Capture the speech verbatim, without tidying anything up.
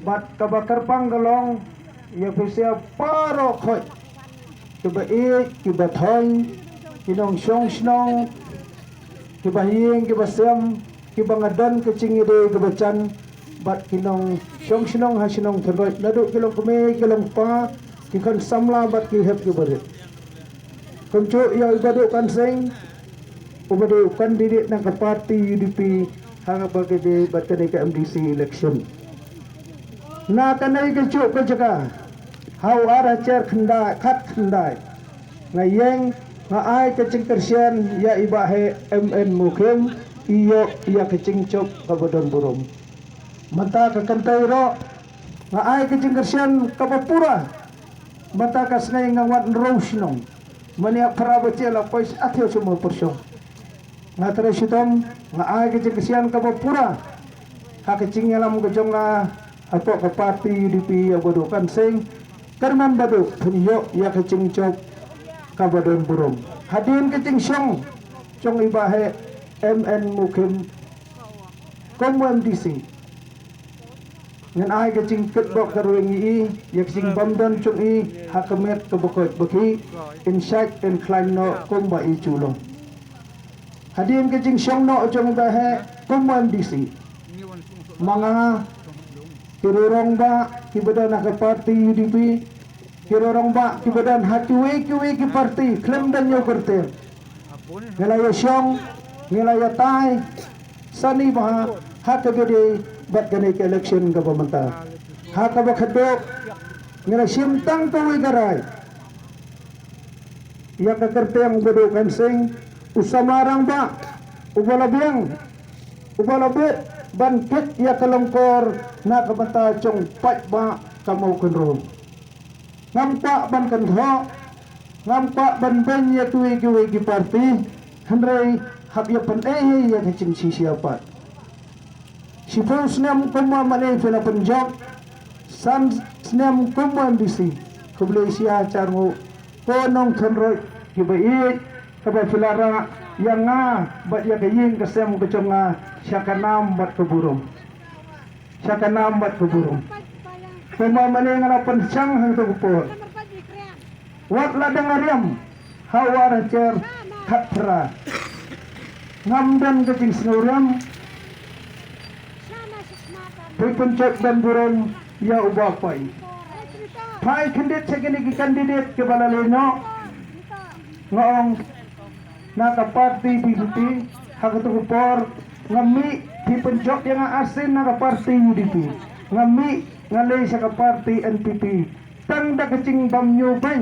Bad kaba kyrpang ka long ïa phi sha baroh khoit, kiba ïeit, kiba thoiñ, ki nongshong shnong, kiba ïing kiba sem, kiba nga don ka jingïadei kaba jan bad ki nongshong shnong ha shnong Thynroit, naduh ki long kmie, ki long kpa, ki khun samla bad ki hep kiba rit. Kumjuh ïa u Bah Duh Kan Sing, uba dei u candidate na ka party U D P ha kaba ka dei bad kane ka M D C election. Na kane kajuh ka jaka, ha u ar hajar khyndai, khatkhyndai, nga ïeng, nga ai ka jingkyrshan ïa i Bah Heh M N Mukhim, i ïoh ïa ka jingjop kaba don burom. Mynta ka kynthei ruh, nga ai ka jingkyrshan kaba pura. Mynta ka sngi nga wan ruh shnong. Mynta phra baje la poi sha, ïa sha ma pyrshong. Nga trei shitom, nga ai ka jingkyrshan kaba pura ha ka jingïalam ka jong nga hapoh ka party U D P ïa u Bah Duh Kan Sing. Kyrmen Bah Duh, phin ïoh ïa ka jingjop kaba don burom. Hadien ka jingshong jong i Bah Heh M N Mukhim kum u M D C, ngan ai ka jingkitbok ka rweng ïa i, ïa ka jingbymdon jong i ha ka met kaba koit ba khih, in shait in khlaiñ noh kumba i ju long. Hadien ka jingshong noh jong i Bah Heh kum u M D C, ma nga, ki rangbah kiba don ha ka party U D P, ki rangbah kiba don ha kiwei kiwei ki party khlem don ïa u kyrteng, ngi la ïa shong, ngi la ïa tai sani bha ha kaba dei bad kane ka election kaba mynta. Ha kaba khatduh, ngi la shim tang kawei ka rai ïa ka kyrteng u Bah Duh Kan Sing, u samla rangbah uba la biang, uba la bit ban kit ïa ka longkor na ka bynta jong paidbah ka Mawkynrew. Ngam kwah ban kynthoh, ngam kwah ban beiñ ïa kiwei kiwei ki party, hynrei hap ïa pyneh ïa ka jingshisha pat. Shiphew snem kum u MLA phi la pynjop, san snem kum u MDC. Khublei shihajar nguh ko nong Thynroit kiba ïeit, kaba phi la rah ïa nga bad ïa ka ïing ka sem ka jong nga sha ka nam bad ka burom. Sha ka nam bad ka burom. Kumba mynne nga la pynshang hangto ka por, wat la dang riam ha u ar hajar khatphra, ngam don ka jingsngewriam. Phi pynjop ban burom ïa u Bah Pai. Phai khyndiat sha kine ki candidate kiba la leh noh. Nga ong, na ka party VPP, ha kato ka por nga mih, phi pynjop ïa nga arsien na ka party UDP. Nga mih nga leit sha ka party NPP. Tang da ka jingbymñiewbeiñ